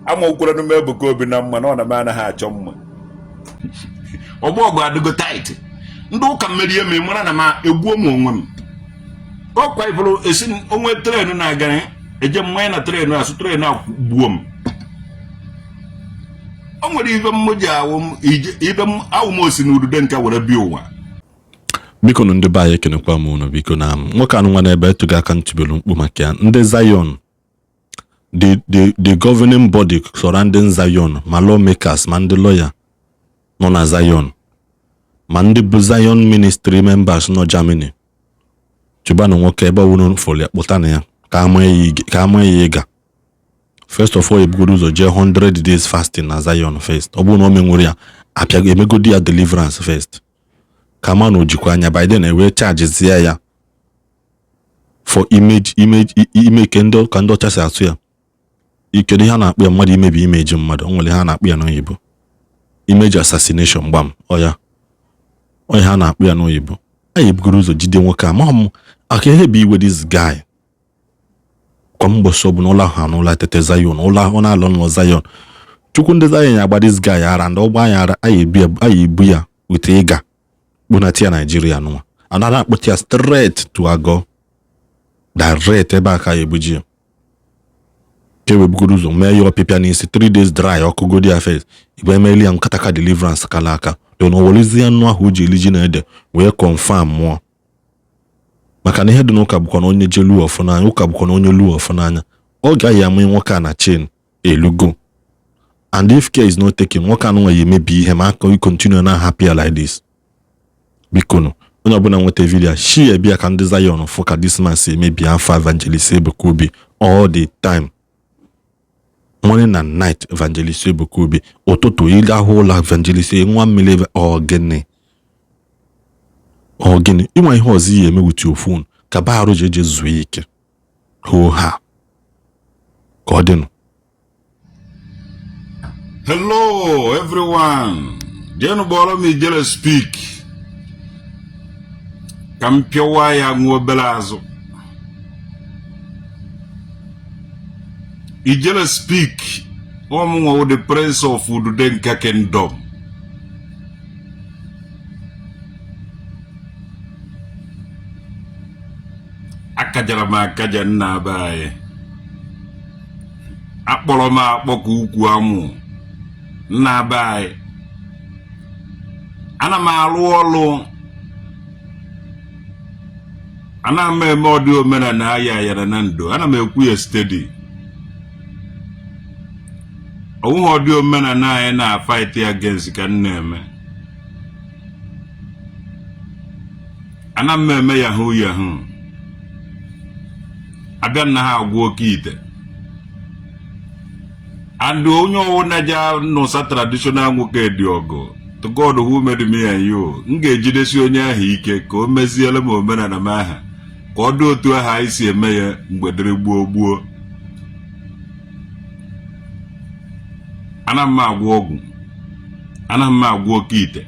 Amaokwere m Ebuka Obi na mma na ọ na m anaghị achọ mma. Ọgbọ ọgụ adịgo tight. Ndị ụka merie m, mara na m egbuo m onwe m. Ọkwa ifuru esi onwe train na-aga eje mmanya na train asụ train a gbuo m. O nwere ibe m ji awụ m ibe m awụ m osi na udude nke were bịa ụwa. Biko nụ, ndị be anyị, ekenekwa m unu. Biko, na nwoke anụ nwa n'ebe etụghị aka ntụbelu mkpu maka ya. Ndị Zion, the governing body surrounding Zion, ma lawmakers, ma ndị lawyer nọ na Zion, ma ndị bụ Zion ministry members nọ Germany, chụbanụ nwoke ebe ọwụrụ fọrọ ya, kpụtanụ ya ka ama ya ịga. First of all, ebugoro ụzọ jee 100 days fasting na Zion first. Ọ bụrụ na o menwere ya, apịa emegodi ya deliverance first, ka ma na o jikwa anya. By then ewee chargezie ya for image ime ke ndị ka ndị ọcha si atụ ya. Kedu ihe a na-akpọ ya? Mmadụ imebi image mmadụ, o nwere ihe a na-akpọ ya n'oyibo, image assassination. Gbam, ọ ya ọ ihe a na-akpọ ya n'oyibo. Anyị ebugoro ụzọ jide nwoke a. Ma m aka ihe bụ iwe this guy kwa mgbọsị ọbụla ụlọ ahụ anụla tete Zion, ụlọ ahụ na-alọ nlọ Zion. Chukwu ndị Zion ya agba this guy ara, ndị ọgba anyị ara. Anyị ebu ya wete ịga kpunata ya Naijiria nụwa, anaghị akpụta ya straight to Agọ direct. Ebe a ka ya ebuji ya ka e webugoro ụzọ mee ya ọpịpịa n'isi 3 days dry ọkụgodi ya first, igbe emeli ya nkataka deliverance kala aka then o werezie nnu ahụ o ji eli ji na ede wee confirm mụọ, maka na ihe dị n'ụka bụkwa na onye je luo ọfụ n'anya, ụka bụkwa na onye luo ọfụ n'anya. Ọ gaghị amụ nwoke a na chain elugo, and if care is not taken, nwoke anụnwa ya emebi ihe ma aka continue na happy ya like this. Biko nụ, onye ọbụla nweta video, share bịa ka ndị Zion fụ ka this man si emebi afọ Evangelist Ebuka Obi all the time, morning and night. Evangelist Ebuka Obi, ụtụtụ ịlahụ ụlọ Evangelist, nwa mmiri ogene ogene. Ịnwa ihe ọzọ ihe eme with your phone ka ba arụ ji eje zuo ike hoo ha ka ọ dịnụ. Hello everyone. Jenu gbọrọ m Ijele speak ka m pịawa ya nwa obere azụ. Ijele speak, ọmụnwa the prince of Ududenka Kingdom. Akajara m akaja nna be anyị, akpọrọ m akpọ ka ukwu amụ nna be anyị. Ana m arụ ọrụ, ana m eme ọdị omenala aya ayara na ndo. Ana m ekwu ya steady, onweghị ọdị omenala anyị na-fight against ka m na-eme. Ana m eme yahoo yahoo, abịa na ha agwụ oke ite and onye ọwụna ji nụsa traditional nwoke dị ọgụ. To God who made me and you, m ga-ejidesi onye ahụ ike ka o meziele m omenala m aha ka ọ dị otu ahụ anyị si eme ya mgbe dịrị gboo gboo. Ana m agwọ ọgwụ, ana m agwọ oke ite,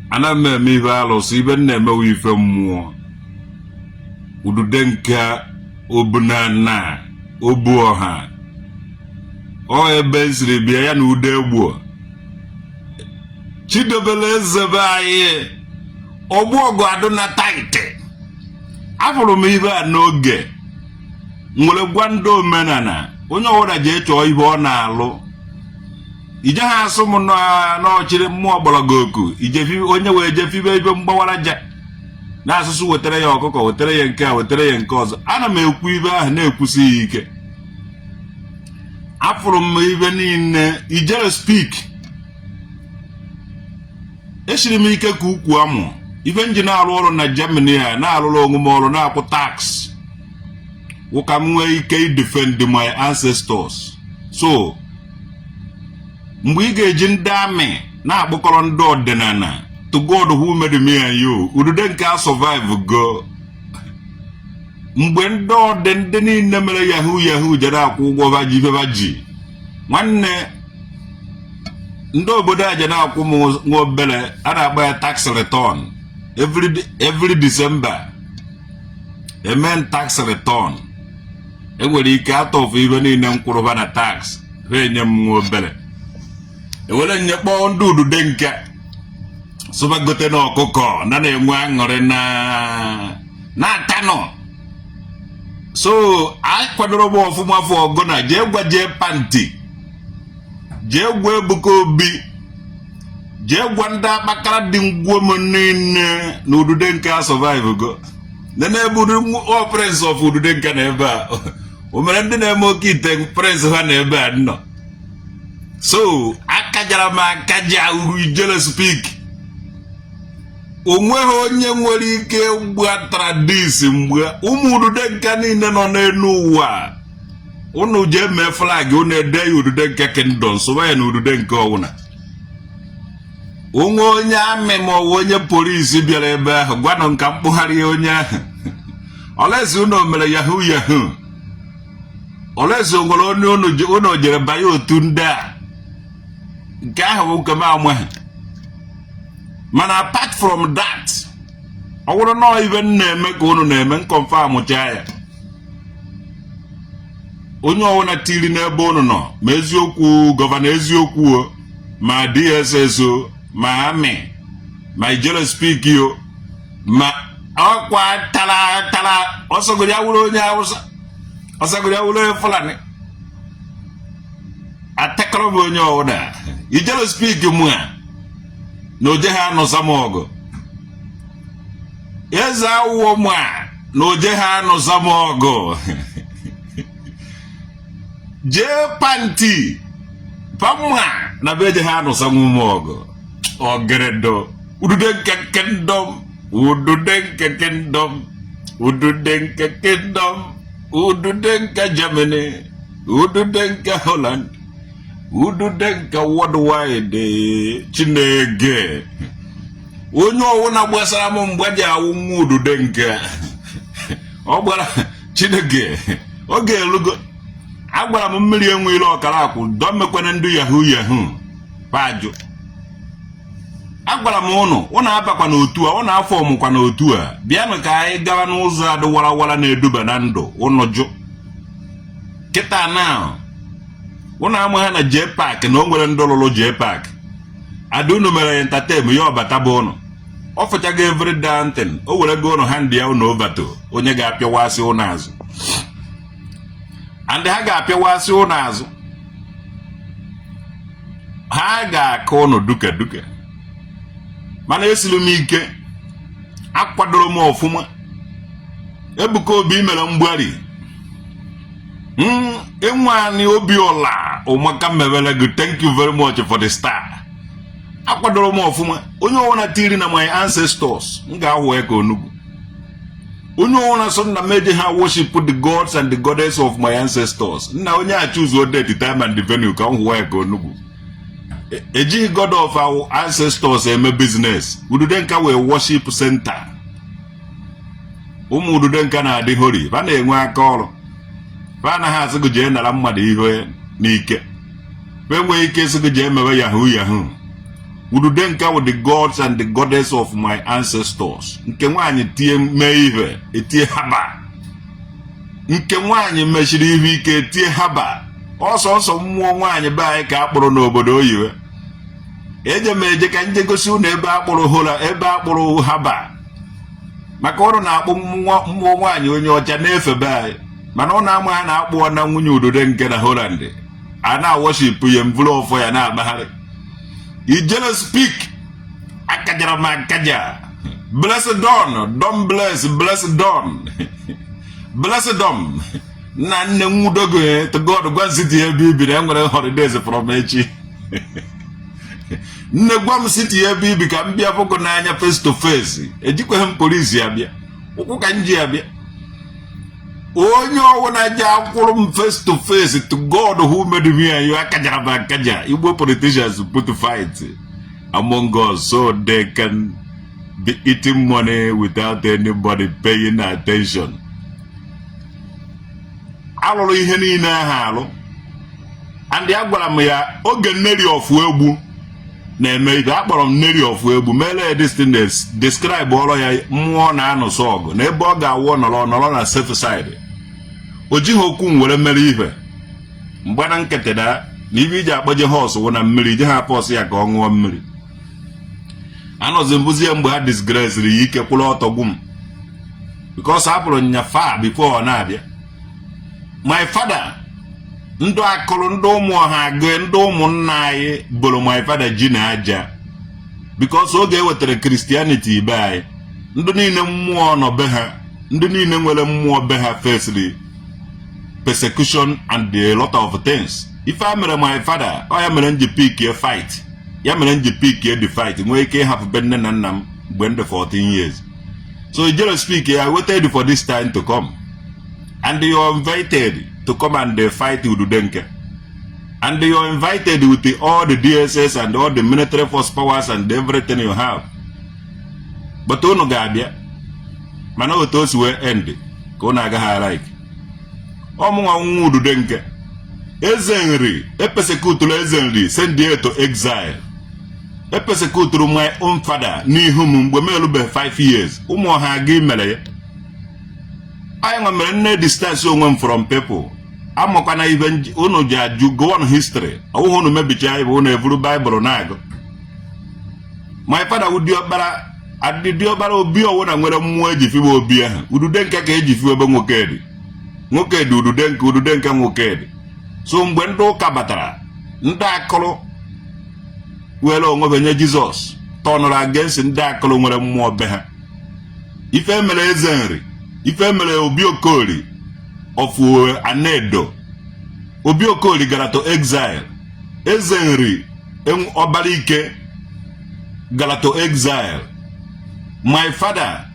ana m eme ife alụsị. Ibe m na-emewe ife mmụọ udude nke obunana obu ọha ọ ebe m siri bịa ya na ude egbuo chidobere eze be anyị. Ọgbụ ọgụ adụ na tight. Afụrụ m ibe a n'oge nwere gwa ndị omenala, onye ọbụla jee chọọ ihe ọ na-alụ. Ije ha asụ m n'ọchịrị mmụọ gbọrọ gị oku ije onye wee je fibe ibe mgbawara ja na asụsụ, wetara ya ọkụkọ, wetara ya nke a, wetara ya nke ọzọ. Ana m ekwu ibe ahụ na-ekwusi ya ike. Afụrụ m ibe niile. Ijele speak, esiri m ike ka ukwu amụ ife nji na-arụ ọrụ na Germany a, na-arụrụ onwe m ọrụ, na-akwụ tax wụ ka m nwee ike idefend my ancestors. So mgbe ị ga-eji ndị amị na-akpọkọrọ ndị ọdịnala, to God who made me and you, udude nke a survive go. Mgbe ndị ọdị ndị niile mere yahoo yahoo jere akwụ ụgwọ baji ife baji nwanne ndị obodo a je na-akwụ m nwa obere a na-akpọ ya tax return every December, eme tax return. Enwere ike atọfụ ibe niile m kwụrụba na tax, ha enye m nwa obere, ewere nye kpọọ ndị udude nke sụba gote na ọkụkọ na na-enwe aṅụrị na na-atanụ. So akwadoro m ọfụma afọ ọgụ na jee gwa jee panti, jee gwa Ebuka Obi, jee gwa ndị akpakara dị ngwuo m niile na udude nke a survive go nene ebe ọ prince of udude nke na ebe a o mere ndị na-eme oke ite prince ha na ebe a nọ. So akajara m akaja uru ijele speak. Onweghị onye nwere ike gbatara dis mgbe ụmụ udude nka niile nọ n'elu ụwa. Unu jee mee flag, unu ede ya Udude Nke Kingdom, sụba ya na udude nke ọwụna. Onwe onye army ma ọ bụ onye polisi bịara ebe ahụ, gwanụ nka mkpụgharị onye ahụ olezi unu mere yahoo yahoo, olezi o nwere onye unu jere banye otu ndị a. Nke ahụ bụ nke m amaghị, mana apart from that, ọ bụrụ na ibe m na-eme ka unu na-eme, n confirm chaa ya. Onye ọbụla tiri n'ebe unu nọ, ma eziokwu governor, eziokwu o, ma DSS o, ma army, ma ijele speak o, ma ọkwa tara tara, ọsọgoro ya wụrụ onye Hausa, ọsọgoro ya wụrụ onye Fulani, atakọrọ m onye ọbụla. Ijele speak mụ a na oje ha anụsa m ọgụ. Eze awụọ mụ a na oje ha anụsa m ọgụ. Jee panti pamma na be eje ha anụsa m ọgụ. Ọgeredo udude nke kingdom, udude nke kingdom, udude nke kingdom, udude nke Germany, udude nke Holland, udude nke worldwide. Chineke, onye ọwụna gbasara m mgbe ji awụ nwa udude nke ọ gbara Chineke, oge elugo. Agwara m mmiri enwe ile ọkara akwụ dọmekwana ndị yahoo yahoo pajụ. Agwara m ụnụ, ụnụ abakwa n'otu a, ụnụ afọ ọmụkwa n'otu a. Bịanụ ka anyị gawa n'ụzọ adị warawara na-eduba na ndụ. Ụnụ jụ kịta na ụnụ amaghị na jee park na o nwere ndị lụrụ jee park ada. Unu mere ya entertain ya, ọbata bụ ụnụ ọ fụchago every damn thing. O were go ụnụ hand ya ụnụ over to onye ga-apịawasị ụnụ azụ, and ha ga-apịawasị ụnụ azụ, ha ga-akụ ụnụ duka duka. Mana esiri m ike, akwadoro m ọfụma. Ebuka Obi mere mgbari enwe anyị obi ọla ụmaka mewere gị. Thank you very much for the star. Akwadoro m ọfụma. Onye ọbụla tiri na my ancestors, m ga-ahụ ya ka onugbu. Onye ọbụla so nna m eji ha worship the gods and the goddess of my ancestors, nna onye a choose date, time and the venue ka m hụwa ya ka onugbu. Ejighị god of our ancestors eme business. Udude nka wee worship center. Ụmụ udude nka na-adị holy, fa na-enwe aka ọrụ. Fa anaghị asị gị jee nara mmadụ ihe n'ike. Fa enweghị ike ịsị gị jee mewe yahoo yahoo. Udude nka wụ the gods and the goddess of my ancestors. Nke nwaanyị tie mee ihe, etie haba. Nke nwaanyị mechiri ihu ike, etie haba. Ọsọ ọsọ mmụọ nwaanyị be anyị ka a kpụrụ n'obodo oyibo. Eje m eje ka nje gosi unu ebe akpụrụ hola, ebe akpụrụ haba, maka ọrụ na-akpụ mmụọ nwaanyị onye ọcha na-efe be anyị. Mana ọ na-ama ha na-akpụ na nwunye udude nke na Holland a na-a worship ya, mvụrụ ọfọ ya na-akpagharị. Ijele speak, akajara m akaja. Bless don don bless bless don bless dom nna nne nwudogo to God. Gwa city ebe ibi na enwere holidays from echi. Nne, gwa m city ebe ibi ka m bịa fụgo n'anya face to face. Ejikweghị m polisi abịa, ụkwụ ka m ji abịa. Onye ọbụla ji akwụrụ m face to face, to God who made me and you, akajara m akaja. Igbo politicians put fight among us so they can be eating money without anybody paying attention. Alụrụ ihe niile ahụ alụ, and ya gwara m ya oge Nneri ọfụ egbu na-eme ife. Akpọrọ m Nneri ọfụ egbu, mere ya this thing, describe ọrụ ya, mmụọ na-anụsọ ọgụ na ebe ọ ga-awụ nọrọ nọrọ na safe side. O jighị okwu m were mere ife. Mgbana nkịtị na na ibe iji akpọje horse wụ na mmiri ije ha force ya ka ọ ṅụọ mmiri. Anọzi mbụzie mgbe ha disgraceri ya, ike kwụrụ ọtọ gwu m, because hapụrụ nya fa before ọ na-abịa. My father, ndị akụrụ, ndị ụmụ ọha agụ, ndị ụmụnna anyị boro my father ji na aja, because oge e wetara Christianity ibe anyị, ndị niile mmụọ nọ be ha, ndị niile nwere mmụọ be ha faced persecution and a lot of things. Ife a mere my father, ọ ya mere m ji pick a fight, ya mere m ji pick the fight, nwee ike ịhapụ be nne na nna m mgbe m dị 14 years. So Ijele Speak, I waited for this time to come, and you are invited to come and fight Ududenke, and you are invited with all the DSS and all the military force powers and everything you have. But unu ga-abịa, mana otu o si wee end ka unu agaghị like. Ọmụnwa nwa Ududenke, Eze Nri epersecuturu Eze Nri, send ya to exile. Epersecuturu my own father n'ihu m mgbe m erubeghị 5 years. Ụmụ ọha aga mere ya. Anyị nwa mere nne distance onwe m from people. Amakwana ibe unu ji ajụ. Go on history. Ọwụghị unu mebicha anyị bụ unu evuru Baịbụl na-agụ. My father wụ diọkpara, adị diọkpara obi ọwụna nwere mmụọ eji fiwe obi ahụ. Udude nke ka eji fiwe ebe nwoke dị, nwoke dị udude nke, udude nke nwoke dị. So mgbe ndị ụka batara, ndị akụrụ were onwe nye Jizọs tọnụrụ against ndị akụrụ nwere mmụọ be ha. Ife mere Eze Nri, ife mere Obi Okoli of Anedo, Obi Okoli gara to exile. Eze Nri ọbara ike gara to exile. My father,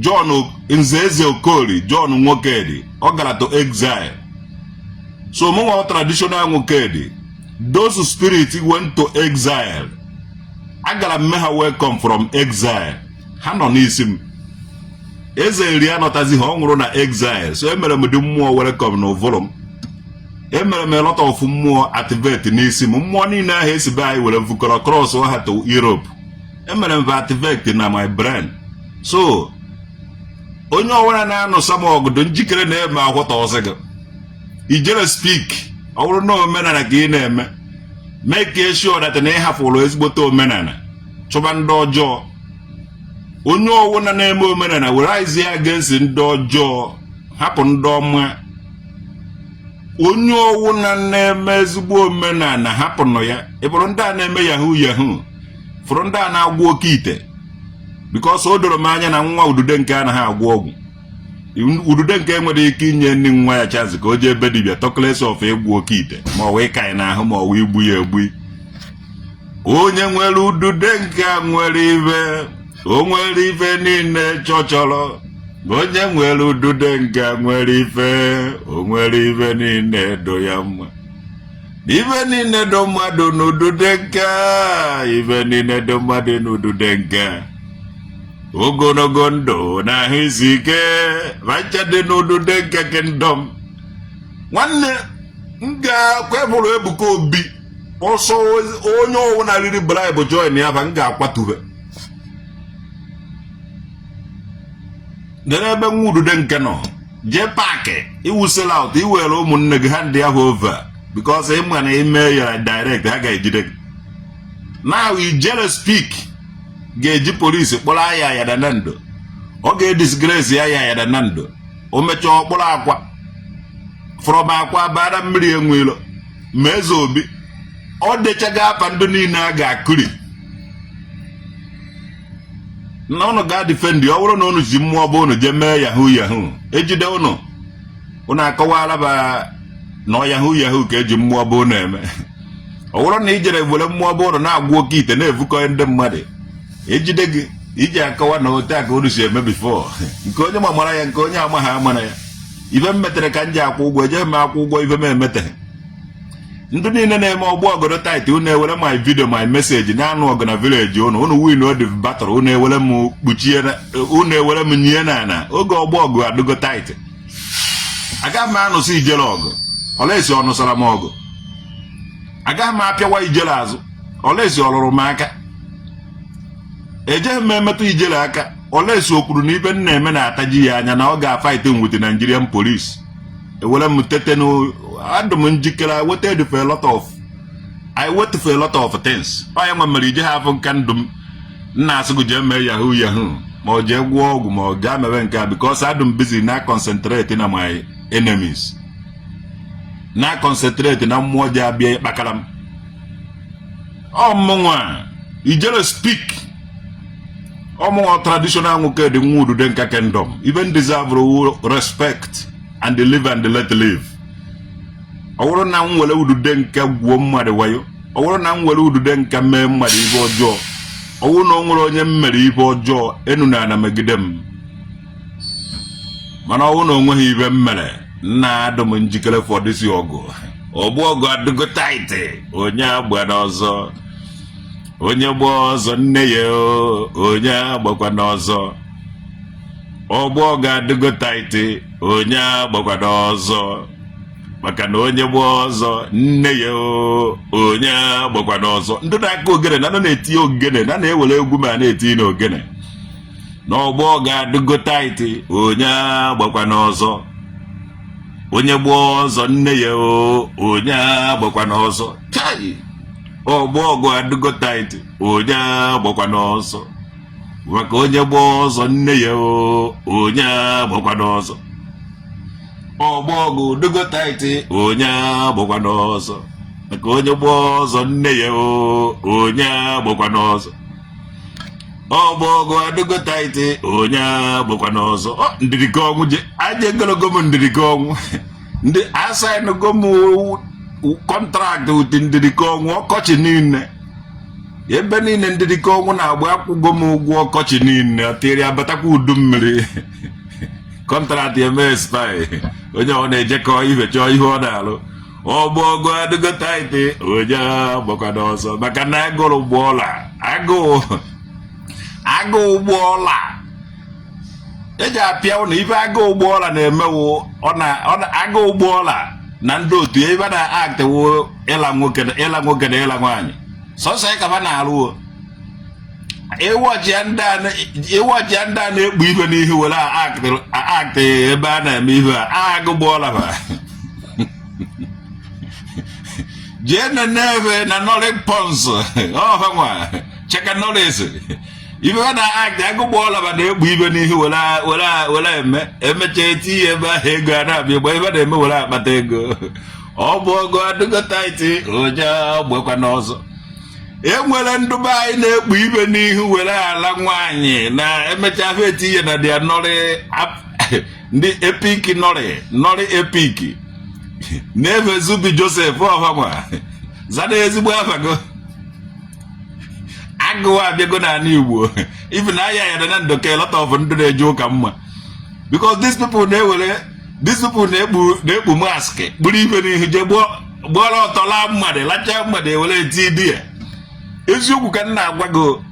John Nze Eze Okoli, John Nwokedi, ọ gara to exile. So mụnwa traditional Nwokedi, those spirits went to exile. Agara m mee ha welcome from exile. Ha nọ n'isi m. Eze Nri anọtazi ha, ọ nwụrụ na exile. So emere m dị mmụọ welcome na ụvụrụ m. Emere m a lot of mmụọ activate n'isi m. Mmụọ niile ahụ esi be anyị were vukọrọ cross ha to Europe, emere m activate na my brain. So onye ọbụla na-anụsa m ọgụdụ njikere na-eme akwụta ọsị gị. Ijere Speak, ọ bụrụ na omenala ka ị na-eme, make sure that na ị hapụrụ ezigbote omenala chụba ndị ọjọọ. Onye ọwụna na-eme omenala were rise against ndị ọjọọ, hapụ ndị ọma. Onye ọwụna na-eme ezigbo omenala, hapụnụ ya. Ị bụrụ ndị a na-eme yahoo yahoo, fụrụ ndị a na-agwọ oke ite, because o doro m anya na nwa udude nke anaghị agwọ ọgwụ. Udude nke enwere ike inye nne nwa ya chance ka o jee ebe dibịa, talk less of ịgwọ oke ite ma ọ wee ịka ya n'ahụ ma ọ wee igbu ya egbu. Onye nwere udude nke a nwere ibe, o nwere ife niile chọchọrọ. Onye nwere udude nke a nwere ife, o nwere ife niile do ya mma. Ife niile do mmadụ n'udude nke a, ife niile do mmadụ n'udude nke a, ogologo ndụ na ahụ isi ike vancha dị n'udude nke kingdom. Nwanne m ga-akwepụrụ Ebuka Obi ọsọ. Onye ọwụna riri bribe join ya ba, m ga-akwatube dere ebe nwa udude nke nọ. Jee paakị iwu sell out, iwere ụmụnne gị hand ahụ over, because ịma na ime ya direct, ha ga-ejide gị. Now Ijele Speak ga-eji polisi kpọrọ aya ya na ndụ, ọ ga-edisgrace ya ya ya na ndụ. O mechaa, ọkpọrọ akwa from akwa bara mmiri enwelo ma Eze Obi ọ dechago afa ndị niile a ga-akụri na ụnụ ga-adefend. Ọ bụrụ na ụnụ ji mmụọ bụ ụnụ jee mee yahoo yahoo, ejide ụnụ, ụnụ akọwala ba na ọ yahoo yahoo ka eji mmụọ bụ ụnụ eme. Ọ bụrụ na i jere were mmụọ bụ ụnụ na-agwụ oke ite, na-evukọ ndị mmadụ, ejide gị, iji akọwa na otu a ka ụnụ si eme before. Nke onye ma mara ya, nke onye amaghị amara ya. Ife m metere ka m ji akwụ ụgwọ. Ejeghị m akwụ ụgwọ ife m emeteghị. Ndị niile na-eme ọgbọ ọgọdọ tight, unu ewere my video, my message na-anụ ọgụ na village unu. Unu win the battle, unu ewere m kpuchie, unu ewere m nyie na ana. Oge ọgbọ ọgụ adịgo tight, agaghị m anụsị Ijele ọgụ olesi ọ nụsara m ọgụ. Agaghị m apịawa Ijele azụ olesi ọ lụrụ m aka. Ejeghị m emetụ Ijele aka olesi o kwuru na ibe m na-eme na-ataji ya anya, na ọ ga-afight with Nigerian police. Ewere m tete, adụ m njikere. I waited for a lot of I wait for a lot of things. Ọ ya nwe mere ije ha afụ nka ndụ m nna asị gị jee mee yahoo yahoo, ma ọ jee gwọọ ọgwụ, ma ọ gaa mewe nke a, because adụ m busy na concentrate na my enemies, na concentrate na mmụọ ji abịa ịkpakara m. Ọ mụnwa Ijele speak. Ọ mụnwa traditional nwoke dị nwa udude nka kingdom. Even deserve respect and live and let live. Ọ bụrụ na m were udude nka gwuo mmadụ wayo, ọ bụrụ na m were udude nka mee mmadụ ife ọjọọ, ọ bụrụ na o nwere onye m mere ife ọjọọ, enu na ana megide m. Mana ọ bụrụ na o nweghị ife m mere, nna, adụ m njikere for this ọgụ. Ọgbụ ọgụ adịgo tight. Onye agba n'ọzọ, onye gba ọzọ nne ya o, onye agbakwa n'ọzọ. Ọgbọ ọgụ adịgo tight, onye agbakwa n'ọzọ, maka na onye gba ọzọ nne ya o, onye agbakwa n'ọzọ. Ndị na-aka ogene na na-etinye ogene na na-ewere egwu ma na-etinye n'ogene n'ọgbọ ga-adịgo tight, onye agbakwa n'ọzọ, onye gba ọzọ nne ya o, onye agbakwa n'ọzọ. Chai, ọgbọ ọgụ adịgo tight, onye agbakwa n'ọzọ, maka onye gba ọzọ nne ya o, onye agbakwa n'ọzọ. Ọgbọ ọgụ dịgo tight, onye agbakwa n'ọzọ, maka onye gba ọzọ nne ya o, onye agbakwa n'ọzọ. Ọgbọ ọgụ adịgo tight, onye agbakwa n'ọzọ. Ọ ndịrịka ọnwụ je aja egologo m ndịrịka ọnwụ. Ndị asaịnụgo m contract with ndịrịka ọnwụ. Ọkọchị niile, ebe niile ndịrịka ọnwụ na-agba, akwụgo m ụgwọ ọkọchị niile. Tiri abatakwa udu mmiri, contract eme expire. Onye ọ na-ejekọ ife chọọ ihe ọ na-alụ. Ọgbọ ọgụ adịgo tight, onye agbakwa n'ọzọ, maka na agụrụ gbụọla agụụ, agụụ gbụọla eji apịa ụnụ ife. Agụụ gbụọla na-emewo ọ na agụụ gbụọla na ndị otu ya. Ife na act wụ ịla nwoke, ịla nwoke na ịla nwaanyị. Sọsọ ya ka fa na-alụ o. Ịwọchi ya, ndị a na-ekpu ife n'ihu were act ebe a na-eme ife a, agụ gbụọla fa. Jee na nebe na Nolly Pons ọha nwa Chaka Norris, ife ha na act, agụ gbụọla fa na-ekpu ife n'ihu were eme. Emechaa, eti ya ebe ahụ, ego a na-abịa. Igba ife na-eme were akpata ego. Ọ bụ ọgụ adịgo tight, onye agbakwa n'ọzọ. E nwere ndụba anyị na-ekpu ibe n'ihu were ala nwaanyị na emechaa afọ, etinye na dia Nolly ndị epic Nolly, Nolly epic na-efe Zubi Joseph ọhanwa zana ezigbo afago. Agụụ abịago n'ala Igbo. Even ahịa ya na ndoke, lot of ndị na-eje ụka mma, because these people na-ewere, these people na-ekpu mask, kpuru ife n'ihu, jee gbuọrọ ọtọ laa mmadụ, lachaa mmadụ, ewere eti di ya. Eziokwu ka m na-agwa gị.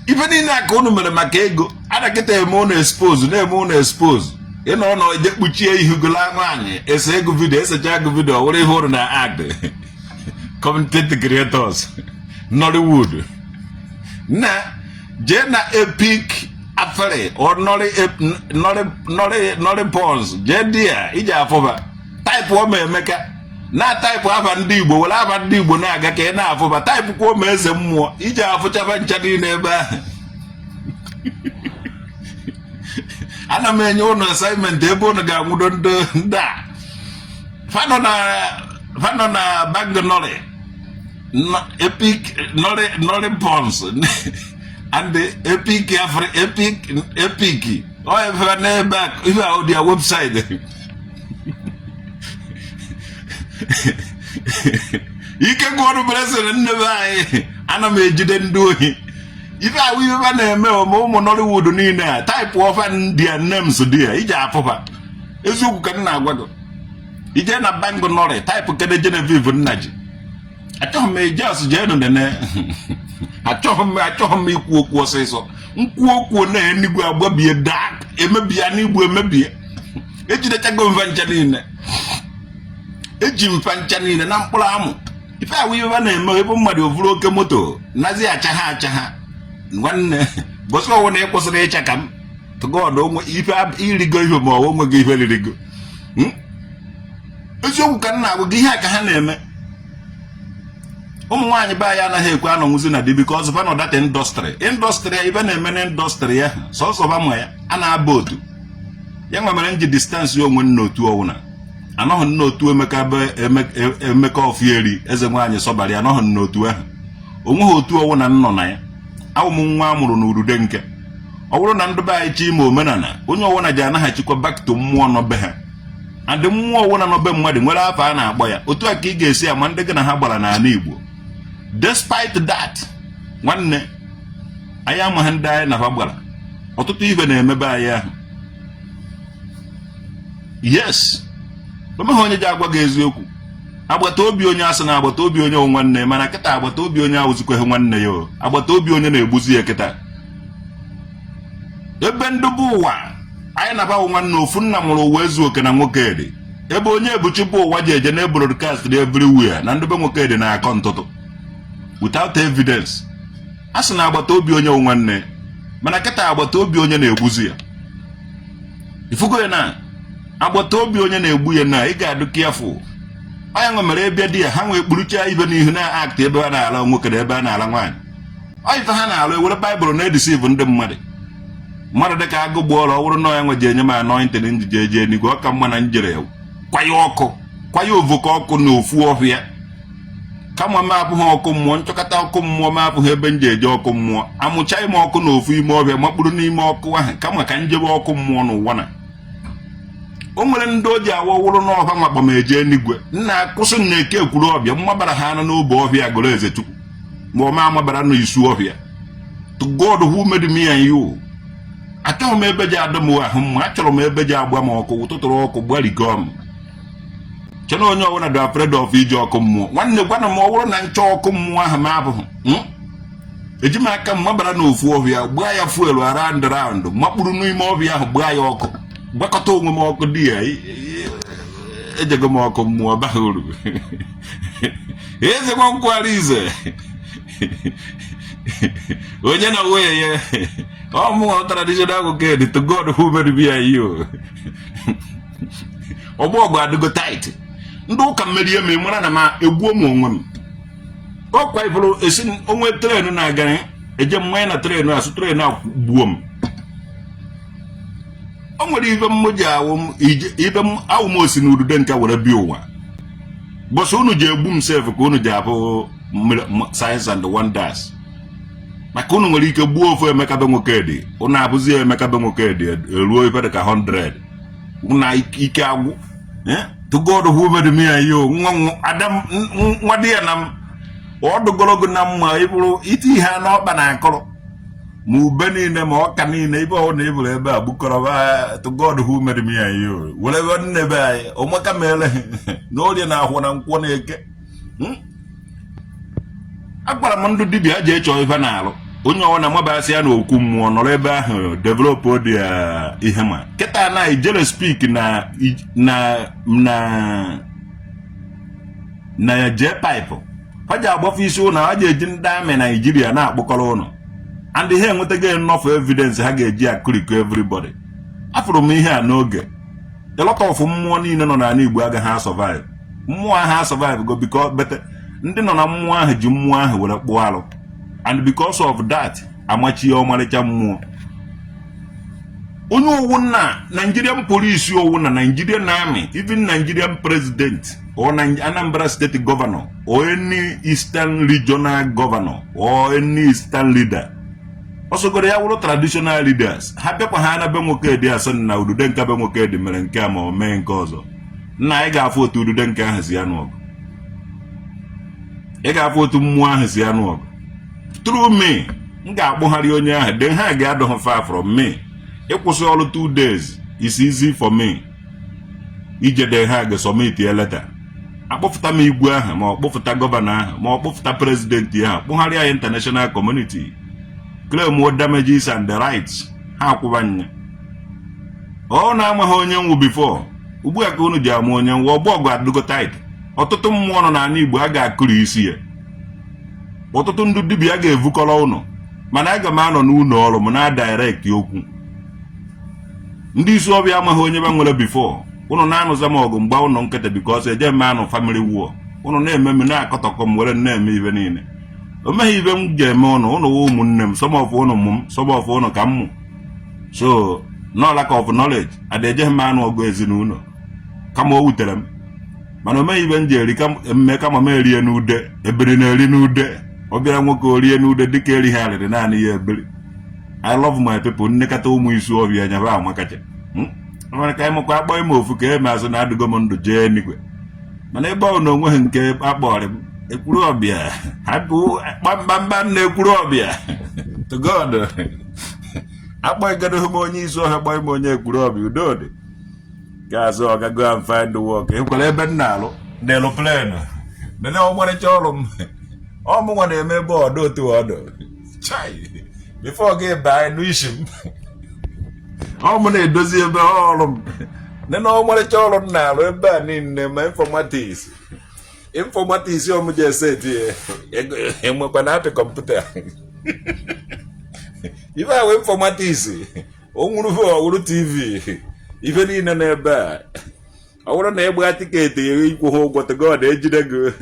Ife niile a ka unu mere maka ego a na-akịta eme unu expose, na-eme unu expose. Ịnọ nọ je kpuchie ihu gị laa nwaanyị, ese ego video, esecha ego video, were ihe unu na act. Content creators Nollywood na jee na epic afere or Nolly Nolly Nolly Nolly Pons, jee di ya iji afụba. Type ọma Emeka na type afa ndị Igbo, were afa ndị Igbo na-aga ka ị na-afụba. Type kwuo ma eze mmụọ iji afụchaba ncha niile ebe ahụ. Ana m enye ụnụ assignment ebe ụnụ ga-anwụdo ndị a. Fanọ na Bank Nolly, Epic Nolly, Nolly Pons and the Epic Afri Epic, Epic ọ efe n'ebe a, ife ahụ dị ya website. Ike gwọrụ blessing nne be anyị. Ana m ejide ndị ohi. Ife ahụ ife fa na-eme ome ụmụ Nollywood niile a, type ọfa their names dị ya iji afụfa. Eziokwu ka m na-agwa gị. Ije na Bank Nolly, type kede Genevieve Nnaji. Achọghị m eje jee nụ nene. Achọghị m ikwu okwu ọsịsọ. Nkwu okwu na enigwe agbabie, daa, emebie n'igbu, emebie. Ejidechago mfa ncha niile, eji mfa ncha niile na mkpụrụ amụ. Ife ahụ ife a na-eme ebe mmadụ ovuru oke moto nazi acha ha acha ha. Nwanne, bọsị ọwụ na ị kwụsịrị ịcha ka m To God, onwe ife irigo ihe ma ọ onweghị ife ririgo. Eziokwu ka m na-agwa gị, ihe a ka ha na-eme. Ụmụ nwaanyị be anyị anaghị ekwe anọnwụzi na di because fa nọ that industry. Industry ya, ibe na-eme na industry ya, sọsọ fa ma ya. A na-aba otu ya nwa mere m ji distance onwe m n'otu ọwụna. Anọghị m n'otu Emeka be Emeka Ofieri, eze nwaanyị sọbara ya. Anọghị m n'otu ahụ. Onweghị otu ọwụna m nọ na ya. Awụ m nwa a mụrụ n'urude. Nke ọ bụrụ na ndị be anyị chi ime omenala, onye ọwụna ji anaghachikwa back to mmụọ nọ be ha. Adị mmụọ ọwụna nọ be mmadụ nwere afọ a na-akpọ ya. Otu a ka ị ga-esi ama ndị gị na ha gbara n'ala Igbo. Despite that, nwanne, anyị amaghị ndị anyị na ha gbara. Ọtụtụ ife na-emebe anyị ahụ. Yes, omeghị onye ji agwa gị eziokwu. Agbata obi onye asị na agbata obi onye wụ nwanne, mana kịta agbata obi onye awụzikweghị nwanne ya o. Agbata obi onye na-egbuzi ya kịta. Ebe ndị bụ ụwa anyị na-abawụ nwanne, ofu nna mụrụ ụwa ezu oke na nwoke dị ebe onye ebuchi bụ ụwa ji eje na broadcast dị everywhere na ndị be nwoke dị na-akọ ntụtụ without evidence. A sị na agbata obi onye wụ nwanne, mana kịta agbata obi onye na-egbuzi ya. Ifugo ya na agbata obi onye na-egbu ya na ị ga-adụ careful. Onye nwe mere ebe di ya ha nwee kpurucha ibe n'ihu na act ebe a na-ala nwoke na ebe a na-ala nwaanyị. Ọ ife ha na-alụ, ewere Baịbụl na-edeceive ndị mmadụ. Mmadụ dịka agụ gbuo ọrụ. Ọ bụrụ na ya nwe ji enye m anointing njije eje enigwe, ọ ka mma na njere kwanye ọkụ, kwanye ovoko ọkụ n'ofu ọhịa, kama m abụghị ọkụ mmụọ. Nchọkọta ọkụ mmụọ m abụghị ebe m ji eje ọkụ mmụọ. Amụchaghị m ọkụ n'ofu ime ọhịa, makpụrụ n'ime ọkụ ahụ, kama ka njebe ọkụ mmụọ n'ụwa. Na o nwere ndị o ji awọ wụrụ n'ọha nwakpọ m eje enigwe. Nna, kwụsị m na-eke ekwuru ọbịa mmabara ha anụ n'obe ọhịa gụrụ eze chukwu, ma ọ ma amabara n'isu ọhịa. To God who made me and you, achọghị m ebe ji adị m ahụ mma. Achọrọ m ebe ji agba m ọkụ ụtụtụrụ, ọkụ gbarigo m. Chena onye ọbụla dị afraid of ije ọkụ mmụọ. Nwanne, gwana m, ọ bụrụ na nchọ ọkụ mmụọ ahụ m abụghị, Eji m aka m mabara n'ofu ọhịa, gbaa ya fuel around round, makpụrụ n'ime ọhịa ahụ, gbaa ya ọkụ, gbakọta onwe m ọkụ dị ya. Ejego m ọkụ mmụọ, baghị uru. Eze nwankwara ize onye na nwunye ya ọ mụọ traditional nwoke. To God who made me and you, ọgbọ ọgụ adịgo tight. Ndị ụka mmerie m mara na ma egbuo m onwe m. Ọkwa ifuru esi onwe train na-aga eje mmanya na train asụ train a gbuo m. O nwere ibe m ji awụ m ibe m awụ m osi n'udude nke were bịa ụwa. Bọsụ unu ji egbu m sef ka unu ji abụ signs and wonders, maka unu nwere ike gbuo ofu Emeka be nwoke dị, unu abụzi Emeka be nwoke dị eruo ife dị ka 100 na ike agwụ. To God who made me and you, nwa adam nwa dị ya na m ọ dụgologo na mma ịbụrụ iti ihe n'ọkpa na akụrụ ma ube niile ma ọka niile ibe ọwụ na ịbụrụ ebe a gbukọrọ. To God who made me and you, were ebe nne be anyị ụmụaka mere na orie na ahụ na nkwọ na eke. Agwara m ndị dibịa ji echọ ife na-alụ onye ọwụ na mabasị ya na okwu mmụọ nọrọ ebe ahụ develop dị ihe. Ma kịta na ijele speak na na na na jee pipe ha ji agbafe isi ụlọ, ha ji eji ndị amị Naijiria na-akpọkọrọ ụlọ and ha enwetago enough evidence ha ga-eji akụrikọ everybody. Afụrụ m ihe a n'oge. A lot of mmụọ niile nọ n'ala Igbo agaghị asurvive. Mmụọ ahụ asurvive go because bete ndị nọ na mmụọ ahụ ji mmụọ ahụ were kpụọ alụ, and because of that amachie ọmarịcha mmụọ. Onye owu na Nigerian police, owu na Nigerian army, even Nigerian president or Anambra State governor or any Eastern regional governor or any Eastern leader, ọsọgoro ya wụrụ traditional leaders, ha bịakwa ha na be nwoke dị asị na udude nke be nwoke dị mere nke a ma o mee nke ọzọ. Nna, anyị ga-afụ otu udude nke ahụ si anụ ọgụ. Ị ga-afụ otu mmụọ ahụ si anụ ọgụ. Through me, m ga-akpụgharị onye ahụ. Then ha ga-adọ far from me. Ịkwụsị ọrụ 2 days is easy for me. Ije Den Haag submit ya letter, akpọfụta m igwe ahụ, ma ọ kpọfụta governor ahụ, ma ọ kpọfụta president ahụ, kpụgharịa ya international community, claim damages and the rights ha akwụba nya. Ọ na-amaghị onye nwụ before ugbu a ka unu ji ama onye nwụ. Ọgbọ ọgụ adịgo tight. Ọtụtụ mmụọ nọ n'ala Igbo a ga-akụri isi ya. Ọtụtụ ndị dibịa ga-evukọrọ ụnụ, mana aga m anọ n'ụlọ ọrụ m na direct okwu. Ndị Isuọfịa amaghị onye ba nwere before. Ụnụ na-anụza m ọgụ mgba ụnụ nkịtị because eje m anụ family war. Ụnụ na-eme m na-akọtọkọ m were na-eme ibe niile. O meghị ibe m ga-eme ụnụ. Ụnụ wụ ụmụnne m, some of ụnụ mụ m, some of ụnụ ka m mụ. So no lack of knowledge, ada ejeghị m anụ ọgụ ezinụlọ kama o wutere m, mana o meghị ibe m ji eri mme kama m erie n'ude. Ebiri na-eri n'ude, ọ bịara nwoke o rie n'ude dịka erighị arịrị naanị ya ebiri. I love my people. Nnekọta ụmụ Isuọfịa anya ha amakacha. Nwere ka ịmụkwa akpọ ime ofu ka eme azụ na adịgo m ndụ jee enigwe, mana ebe ọ na onweghị nke akpọrọ m Ekwulọbịa hapụ kpamkpamkpam na Ekwulọbịa to God akpọigodoghị m onye Isuọhịa, kpọọ m onye Ekwulọbịa. Udo dị ga-azụ ọga, go and find work. Ekwere ebe m na-alụ n'elu plane nene ọmarịcha ọrụ m ọ mụnwa na-eme ebe ọdụ otu ọdụ chai before gị baa n'isi m, ọ mụ na-edozi ebe ọrụ m. Nene ọmarịcha ọrụ m na-arụ ebe a niile, ma informatics informatics ọmụ ji eseti enwekwa na apị kọmputa ife ahụ informatics o nwuru ọwụrụ TV ife niile n'ebe a. Ọ bụrụ na ịgba ticket ịkwụ ha ụgwọ, to God ejide gị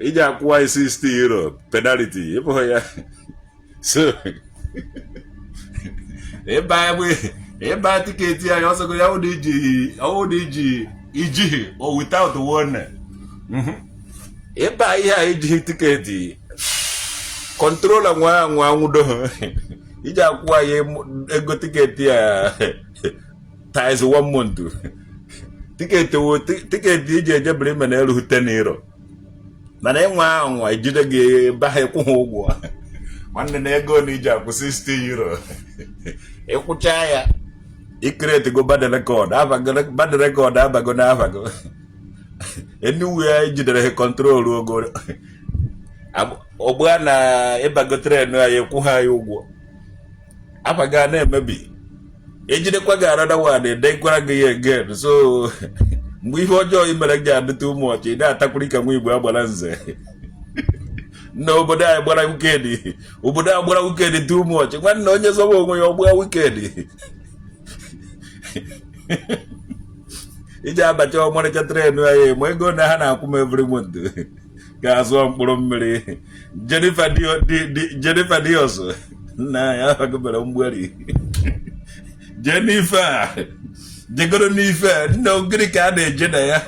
iji akwụwa €60 penalty ịbụghị ya. So ịba ticket anyị ọsọgo ya wụna iji ọwụna iji ijighị o without warning. Ịba ihe a ejighị ticket, controller nwa nwa nwudo ha iji akwụ anyị ego ticket ya times one month. Ticket wo ticket iji eje Bremen erughị €10, mana ịnwa anwa ejide gị ba ha ịkwụ ha ụgwọ. Nwanne, na ego na iji akwụ €60, ịkwụcha ya i create go bad record, abago bad record, abago na abago anywhere ejidere ha control ogo ọgbụa na ịbago train anyị ịkwụ ha ya ụgwọ, abago a na-emebi, ejidekwa gị another one edekwara gị ya again. So mgbe ihe ọjọọ ị mere gị adịte ụmụ ọchị, ị na-atakwuru ka nwa Igbo agbara nze na obodo anyị gbara weekend, obodo a gbara weekend too much. Nwanne, onye zọba onwe ya ọgbaa weekend iji abacha ọmarịcha train anyị ma ego na ha na-akwụ m every month ga-azụọ mkpụrụ mmiri. Jennifer Jennifer Dios nna ya agụbere mgberi. Jennifer jegoro n'ife nna ogiri ka a na-eje na ya,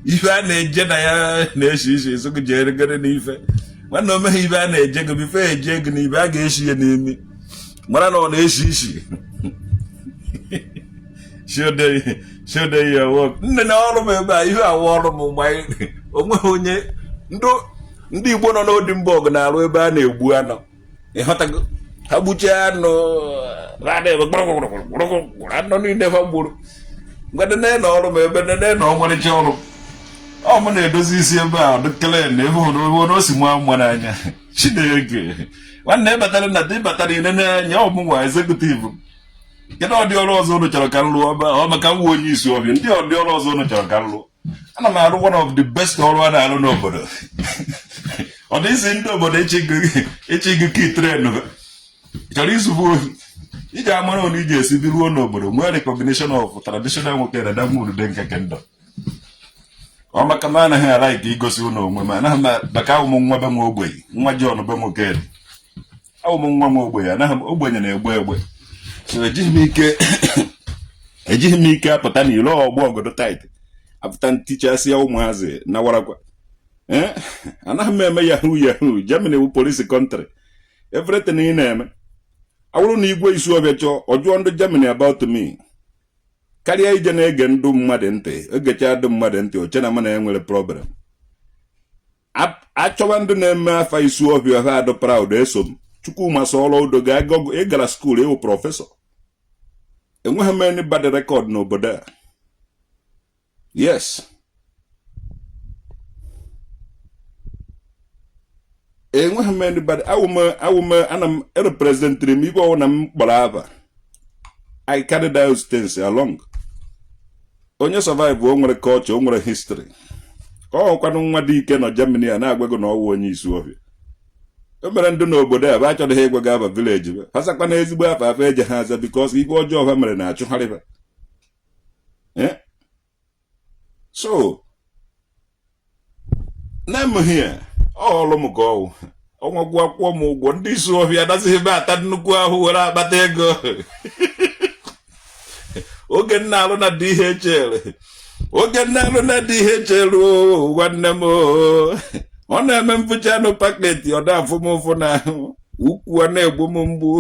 ife a na-eje na ya na-eshi isi esogụ. Jegoro n'ife, nwanne, o meghị ife a na-eje gị before eje gị n'ife a ga-eshi ya n'imi mara na ọ na-eshi isi. Show them your work. Nne, na ọrụ m ebe a, ihe awụ ọrụ m mgbe onweghị onye ndị Igbo nọ n'Oldenburg na-arụ ebe a na-egbu anụ. Ịghọtago? Ha gbuchie anụ, anụ niile ha gburu. Ngwa, nene na ọrụ m ebe, nene na ọmarịcha ọrụ m. Ọ mụ na-edozi isi ebe a dị clean ebe hụrụ na o si nwa mma n'anya. Chineke, nwanne, ịbatara na ịbatara inene anya ọ mụ nwa executive. Kedu ọdị ọrụ ọzọ unu chọrọ ka m lụọ ebe a? Ọ maka m wụ onye Isuọfịa. Ndị ọdị ọrụ ọzọ unu chọrọ ka m lụọ, ana m arụ one of the best ọrụ a na-arụ n'obodo. Ọ dị isi ndị obodo ịchị gị ka train chọrọ izugbo ohi iji amara onu iji esi biruo n'obodo nwee recognition of traditional nwoke na Damurude nke kingdom. Ọ maka m anaghị ala ike igosi ụlọ onwe m, anaghị m maka awụ m nwa be nwa ogbenye, nwa John be nwoke dị. Awụ m nwa m ogbenye, anaghị m ogbenye na-egbe egbe, so ejighị m ike apụta n'ilo ọgbọ ọgọdọ tight apụta ntichasịa ụmụazị na warakwa. Ee, anaghị m eme yahoo yahoo. Germany wu police country. Everything ị na-eme, ọ bụrụ na igwe Isuọfịa chọọ, ọ jụọ ndị Germany about me karịa ije na-ege ndụ mmadụ ntị. Egecha ndụ mmadụ ntị, oche na mana enwere problem. Achọwa ndị na-eme afa Isuọfịa ha adụ proud, eso m Chukwuma sọọrọ udo ga ịgara school ịwụ professor. Enweghị m any bad record n'obodo a. Yes, enweghị m any bad. Awụ m ana m representịrị m ibe ọwụ na m kpọrọ aba. I carry those things along. Onye survive, o nwere culture, o nwere history. Ọ ọkwanụ nwa dị ike nọ Germany a na-agwa gị na ọwụ onye Isuọfịa. O mere ndị n'obodo a bụ achọghị ịgwa gị aba village be fasakwa na ezigbo afa afa eje ha aza because ife ọjọọ ha mere na-achụgharị ha. Eh? So na-emeghị ya ọlụ m ka ọwụ ọnwa gwụ akwụọ m ụgwọ. Ndị isi ọhịa adazighị ebe ata nnukwu ahụ were akpata ego. Oge m na-alụ na DHL, oge m na-alụ na DHL, nwanne m, ọ na-eme m vucha anụ packet, ọ na-afụ m ụfụ n'ahụ, ukwu a na-egbu m mgbu.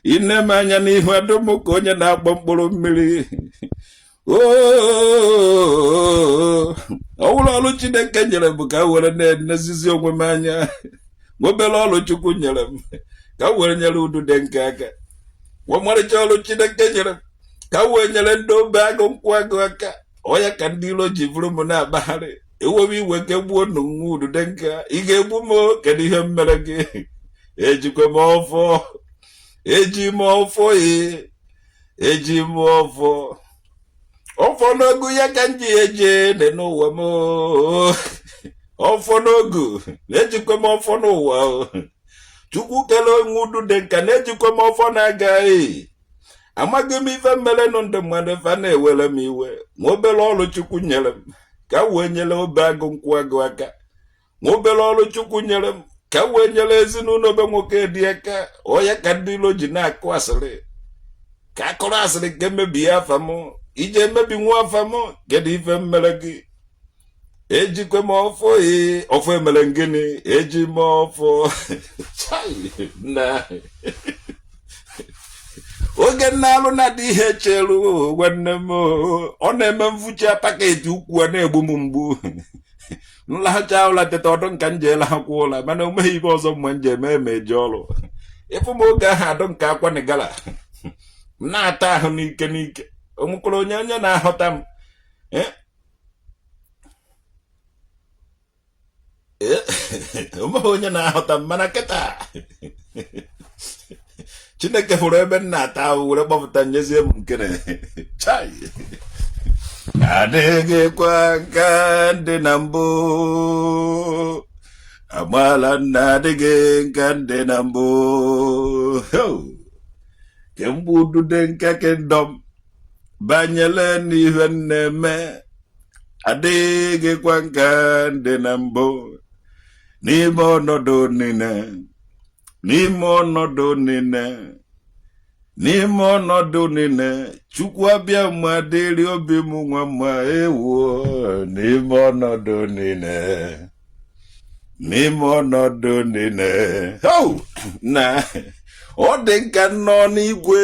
I nee m anya n'ihu, adụ m ka onye na-akpọ mkpụrụ mmiri. Ọ wụrụ ọrụ Chineke nyere m ka m were na-enezizi onwe m anya, obere ọrụ Chukwu nyere m ka m were nyere udude nke aka, ọmarịcha ọrụ Chineke nyere m ka m wee nyere ndị obe agụ nkwụ agụ aka. Ọ ya ka ndị iro ji bụrụ m na-akpagharị. Ewe m iwe ke gbuo nnu nwa udude nke ị ga-egbu m? Kedu ihe m mere gị? Ejikwa m ọfọ, eji m ọfọ, ee, eji m ọfọ, ọfọ n'ogu ya ka m ji eje dị n'ụwa m. Ọfọ n'ogu, na-ejikwa m ọfọ n'ụwa. Chukwu kele onwe udude nka, na-ejikwa m ọfọ na-agaghị. Amaghị m ife merenụ ndị mmadụ fa na-ewere m iwe. Ma obere ọrụ Chukwu nyere m ka m wee nyere obe agụ nkwụ agụ aka, ma obere ọrụ Chukwu nyere m ka m wee nyere ezinụlọ be nwoke dị aka, ọ ya ka ndị ilo ji na-akụ asịrị ka akọrọ asịrị ka emebi afa m. Ije emebi nwa afa m, kedu ife m mere gị? Ejikwe m ọfọ, ee, ọfọ emere m gịnị? Eji m ọfọ. Chai, nna, oge m na-alụ na DHL, nwanne m, ọ na-eme m vucha packet, ukwu a na-egbu m mgbu. M lahacha ụla teta ọdụ nka m ji elahakwa ụla, mana o meghị ibe ọzọ mgbe m ji eme eme eje ọrụ. Ịfụ m oge ahụ, adụ nke akwa na gala m na-ata ahụ n'ike n'ike. O nwekwara onye onye na-ahụta m. O nweghị onye na-ahụta m, mana kịta Chineke hụrụ ebe m na-ata ahụ were kpọpụta nyezie m nkere. Chai, adịghịkwa nka ndị na mbụ amaala nna, adịghị nka ndị na mbụ. Kemgbe udude nka kingdom banyere n'ihe m na-eme, adịghịkwa nka ndị na mbụ. N'ime ọnọdụ niile, n'ime ọnọdụ niile, n'ime ọnọdụ niile, Chukwu abịa ma dịrị obi m nwa mma. Ewuo, n'ime ọnọdụ niile, n'ime ọnọdụ niile na ọ dị nka nọ n'igwe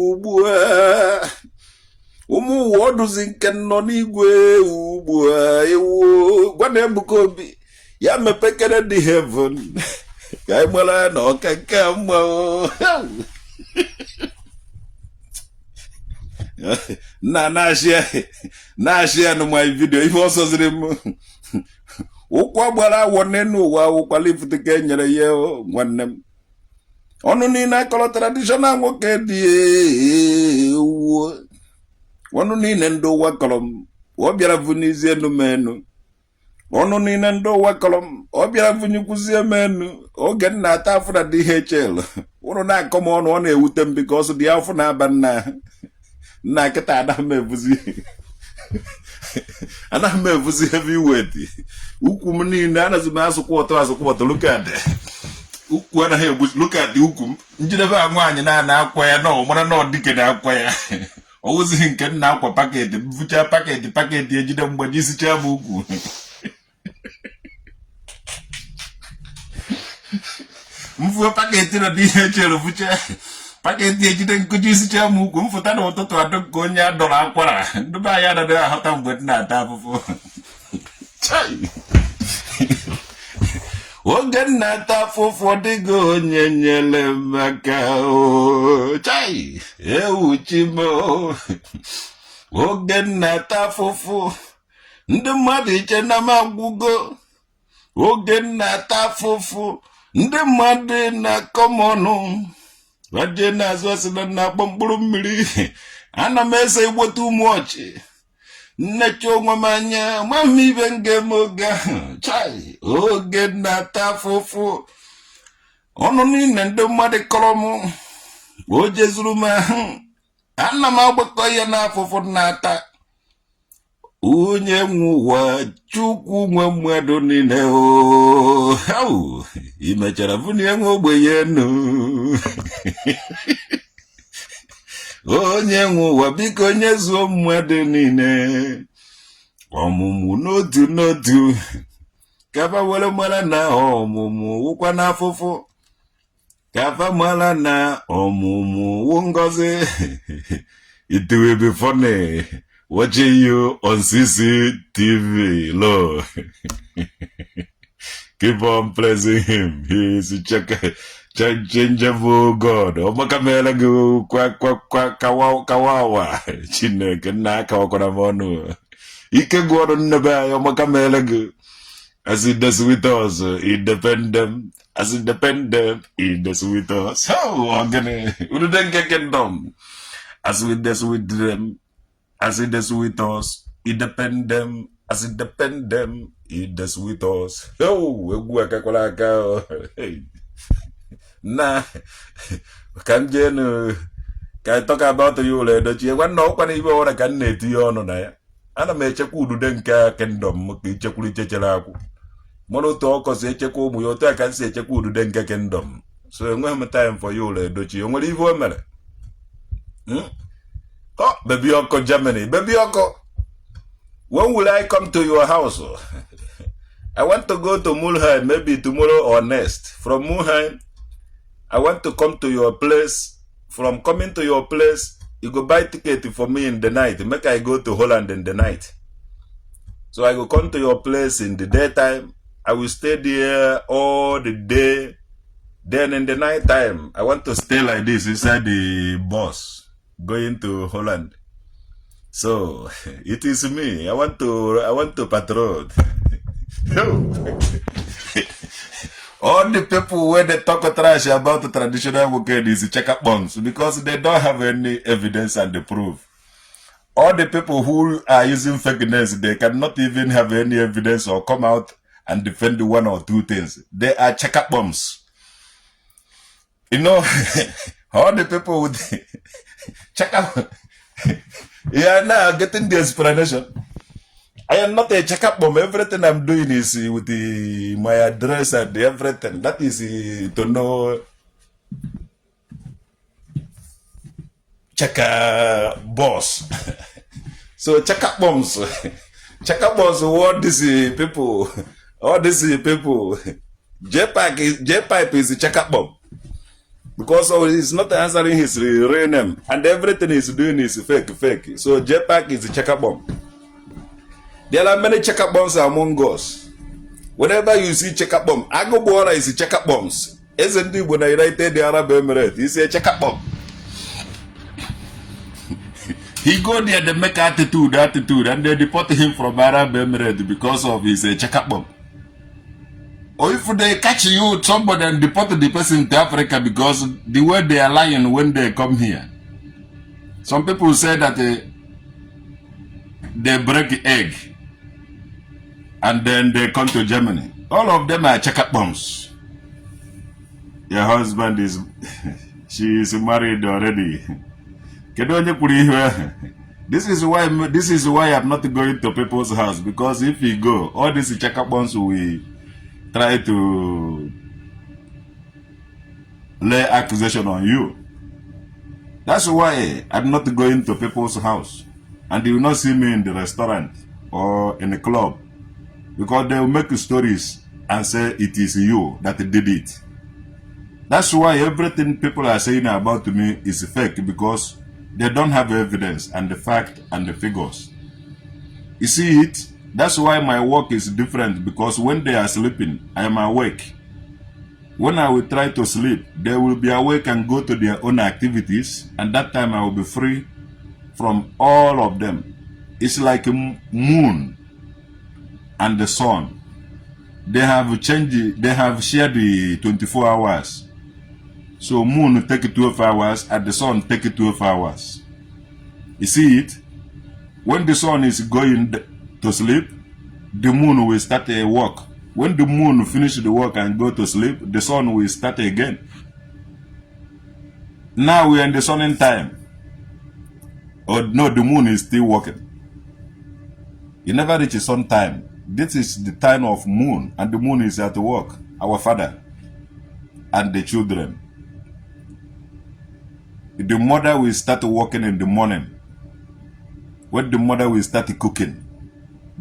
ugbu a. Ụmụ ụwa, ọ dụzi nke nọ n'igwe ugbu a. Ewu, gwa na Ebuka Obi ya mepekere dị heaven ka anyị mara na ọka nke a mma. Na na-ashare nụ my video. Ife ọsọ ziri m ụkwụ gbara awọ n'elu ụwa awụkwala ifute ka e nyere ya. Nwanne m, ọnụ niile akọrọ traditional nwoke dị ewu, ọnụ niile ndị ụwa kọrọ m, ọ bịara vunizie enu m enu. Ọnụ niile ndị ụwa kọrọ m, ọ bịara vunyekwuzie m enu. Oge m na-ata afụ na DHL, ụnụ na-akọ m ọnụ, ọ na-ewute m because dị afụ na-aba nna nna. Kịta anaghị m evuzi heavy weight. Ukwu m niile anaghị m asụkwa ụtọ asụkwa ụtọ. Look at ukwu, anaghị egbu. Look at ukwu m. Njidebe a nwaanyị na-ana akwa ya na ọ mara na ọ dike na-akwa ya. Ọ wụzighị nke m na-akwa packet, m vuchaa packet, packet ejide mgbaji sichaa m ukwu. M vuo packet na dị ihe chere, vuchaa packet, ejide nkụji sichaa m ukwu. M fụta n'ụtụtụ, adụ ka onye a dọrọ akwara. Ndị be anyị anaghị aghọta mgbe m na-ata afụfụ. Chai! Oge m na-ata afụfụ, dịghị onye nyere m aka o. Chai, ewu chi m o. Oge m na-ata afụfụ, ndị mmadụ iche na m agwụgo. Oge m na-ata afụfụ, ndị mmadụ na-akọ m ọnụ, raje na-azụ, asị na na-akpọ mkpụrụ mmiri, ana m ese igbote ụmụ ọchị. Nnecha onwe m anya, ma m ibe m ga-eme oge ahụ. Chai, oge m na-ata afụfụ, ọnụ niile ndị mmadụ kọrọ m, o jezuru m ahụ. Ana m agbakọ ya na afụfụ m na-ata. Onye nwe ụwa, Chukwu nwe mmadụ niile o, i mechara bunie nwa ogbenye enu. Onye nwe ụwa, biko nyezuo mmadụ niile ọmụmụ n'otu n'otu, ka fa were mara na ọmụmụ wụkwa n'afụfụ, ka fa mara na ọmụmụ wụ ngọzi. It will be funny watching you on CCTV. Lo, keep on praising him. He is changeable God. Ọmaka meela gị kwa kwa kwa kawa kawawa. Chineke nna, akawakwara m ọnụ. Ike gwụrụ nnebe anyị. Ọmaka meela gị. As he does with us, he depend them. As he depend them, he does with us. Oh, ogene. Ududenke Kingdom. As we does with them, as he does with us, he depend them. As he depend them, he does with us. Oh, egwu akakwala aka. Hey. Na, ka m jeenu ka anyị talk about Yul Edochie. Nwanne, ọkwa na ibe ọbụla ka m na-etinye ọnụ na ya. Ana m echekwa udude nke kingdom m ka ichekwuru ichechere akwụ mara otu ọkọ si echekwa ụmụ ya, otu a ka m si echekwa udude nke kingdom. So enweghị m time for Yul Edochie. O nwere ihe o mere? Oh, baby ọkọ Germany, baby ọkọ, when will I come to your house? I want to go to Mulheim maybe tomorrow or next. From Mulheim, I want to come to your place. From coming to your place, you go buy ticket for me in the night, make I go to Holland in the night. So I go come to your place in the daytime. I will stay there all the day. Then in the night time, I want to stay like this inside the bus going to Holland. So it is me. I want to patrol. All the people when they talk trash about the traditional wicked is check bombs because they don't have any evidence and the proof. All the people who are using fakeness, they cannot even have any evidence or come out and defend one or two things. They are checker bombs. All the people with checker, yeah, now getting the explanation. I am not a checkup bomb. Everything I'm doing is with my address and everything. That is to know checker boss. So checkup bombs, checkup bombs. What these people, all these people, J pipe is a checkup bomb because, oh, he's not answering his real name and everything he's doing is fake, fake. So J Park is a checkup bomb. There are many checkup bombs among us. Whenever you see checkup bomb, Agobora is a checkup bombs. Eze ndị Igbo na United Arab Emirates is a checkup bomb. He go there, they make attitude, attitude, and they deport him from Arab Emirates because of his checkup bomb. Or if they catch you, somebody, and deport the person to Africa because the way they are lying when they come here. Some people say that they break egg and then they come to Germany. All of them are checkup bombs. Your husband is, she is married already. Kedu onye kwuru ihe ahụ? This is why I'm not going to people's house, because if you go, all these checkup bombs will try to lay accusation on you. That's why I'm not going to people's house. And you will not see me in the restaurant or in the club because they will make stories and say it is you that did it. That's why everything people are saying about me is fake, because they don't have evidence and the fact and the figures. You see it? That's why my work is different, because when they are sleeping, I am awake. When I will try to sleep, they will be awake and go to their own activities, and that time I will be free from all of them. It's like a moon and the sun. They have changed, they have shared the 24 hours. So moon take 12 hours and the sun take 12 hours. You see it? When the sun is going to sleep, the moon will start a work. When the moon finish the work and go to sleep, the sun will start again. Now we are in the sunning time. Oh no, the moon is still working. You never reach sun time. This is the time of moon, and the moon is at work. Our father and the children. The mother will start working in the morning. When the mother will start cooking,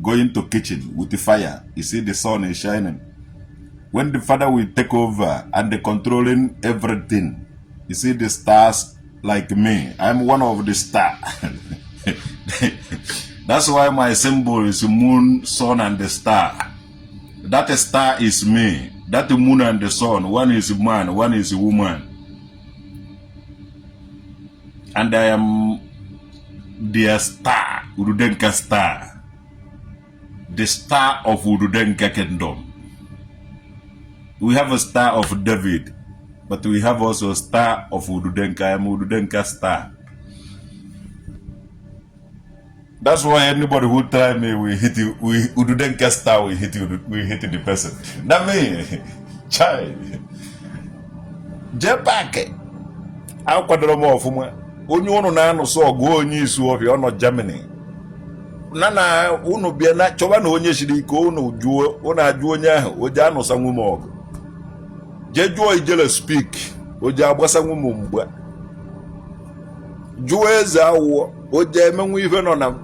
going to kitchen with the fire, you see the sun is shining. When the father will take over and the controlling everything, you see the stars like me. I'm one of the star. That's why my symbol is moon, sun, and the star. That star is me. That moon and the sun, one is man, one is woman. And I am their star, Urudenka star. The star of Urudenka kingdom. We have a star of David, but we have also a star of Urudenka. I am Urudenka star. That's why anybody who try me will hit you. We Ududenka star will hit you. We hit the person. Not me, child. Jepak akwadoro m ọfụma. Onye ụnụ na-anụsọ ọgụ, onye isi ọfịa, ọ nọ Germany na na unu bịa na chọba na onye siri ike. Unu jụọ, unu ajụ onye ahụ o ji anụsanwu m ọgụ. Jee jụọ Ijele Speak, o ji agbasanwu m mgba. Jụọ Eze Awụọ, o ji emenwu ife nọ na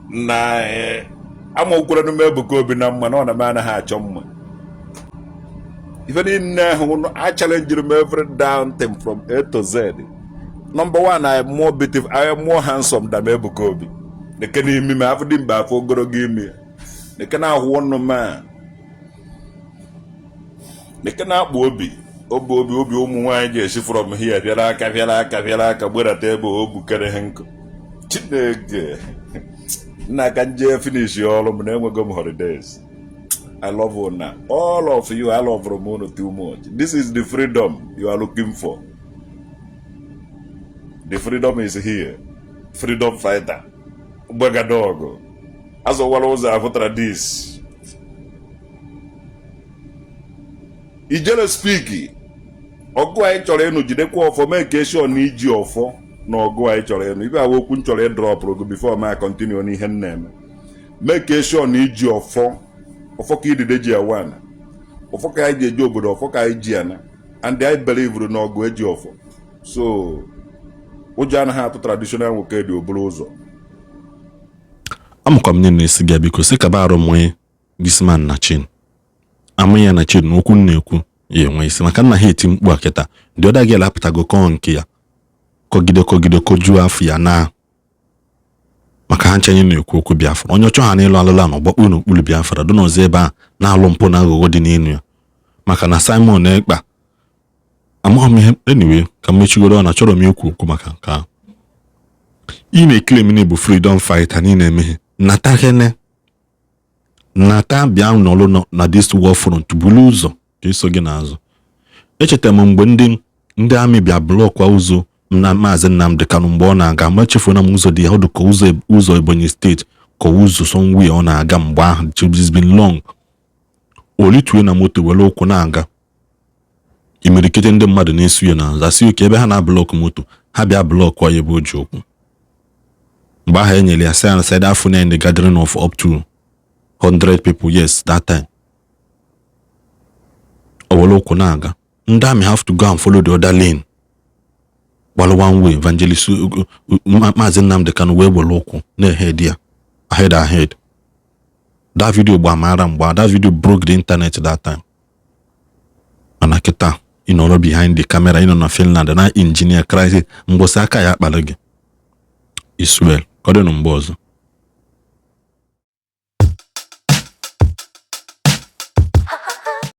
na amaokwere m Ebuka Obi na mma na ọ na m anaghị achọ mma. Ife niile ahụ a challenge m, every down thing from A to Z. Number one, I am more beautiful, I am more handsome than Ebuka Obi. Leke n'imi m, afọ dị mgbe afọ ogologo imi ya. Leke na ahụ ọnụ m a, leke na-akpụ obi obi obi obi. Ụmụ nwaanyị ji esi from here bịara aka, bịara aka, bịara aka, gbedata ebe o bukere ha nkụ. Chineke nna, aka nje finish ọrụ m na enwego m holidays. I love una, all of you. I love unu too much. This is the freedom you are looking for. The freedom is here. Freedom fighter gbagada ọgụ azọwara ụzọ afụtara this Ijele Speak. Ọgụ anyị chọrọ ịnụ, jidekwa ọfọ, mee ka eshọ na iji ọfọ na ọgụ anyị chọrọ ịnụ. Ibe awa okwu m chọrọ ịdropụrụ gị before ma continue n'ihe m na-eme. Mee ka eshọ na iji ọfọ. Ọfọ ka idide ji awa ana, ọfọ ka anyị ji eje obodo, ọfọ ka anyị ji ana. And I believe na ọgụ eji ọfọ, so ụjọ anaghị atụ traditional nwoke dị obere ụzọ. Amakwa m na-esi gị, biko sị kaba arụ mụnye this man na chin amụ ya na chin na okwu m na-ekwu ya enwe isi, maka nna ha eti mkpu a kịta. The other girl apụtago kọọ nke ya, kọgide kọgide kojuo afọ ya na maka ha nchenye na-ekwu okwu Biafra. Onye ọchọ ha n'ịlụ alụla na ọgbakpu n'okpuru Biafra dị n'ọzọ ebe a na-alụ mpụ na aghụghọ dị n'elu ya, maka na Simon Ekpa amaghị m ihe. Anyway, ka m mechigoro ọ na chọrọ m ikwu okwu maka nke ahụ. Ị na-eclaim na ịbụ freedom fighter na ị na-emeghe nata kene nata bịa nọrọ na this war front, buru ụzọ ka eso gị n'azụ. Echetara m mgbe ndị army bịa blockwa ụzọ na Maazị Nnamdi Kanu mgbe ọ na-aga. Ma echefuna m ụzọ dị ya, ọ dị ka ụzọ Ebonyi Steeti ka ụzọ somewhere ọ na-aga mgbe ahụ. It's been long. O litue na moto were ụkwụ na-aga. Imirikiti ndị mmadụ na-esu ya n'azụ, asị oke ebe ha na-ablock moto ha bịa block ya ebe o ji ụkwụ. Mgbe ahụ e nyere ya sị said afọ na the gathering of up to 100 people. Yes, that time o were ụkwụ na-aga, ndị army have to go and follow the other lane, gbalụ one way. Evangelist Maazị Nnamdi Kanu wee were ụkwụ na-ehead ya ahead ahead. That video gbamara mgbe that video broke the internet that time. Mana kịta ị nọrọ behind the camera, ị nọ na Finland na engineer crisis, mgbụsị aka ya akpara gị. Iswel ka ọ dị mgbe ọzọ.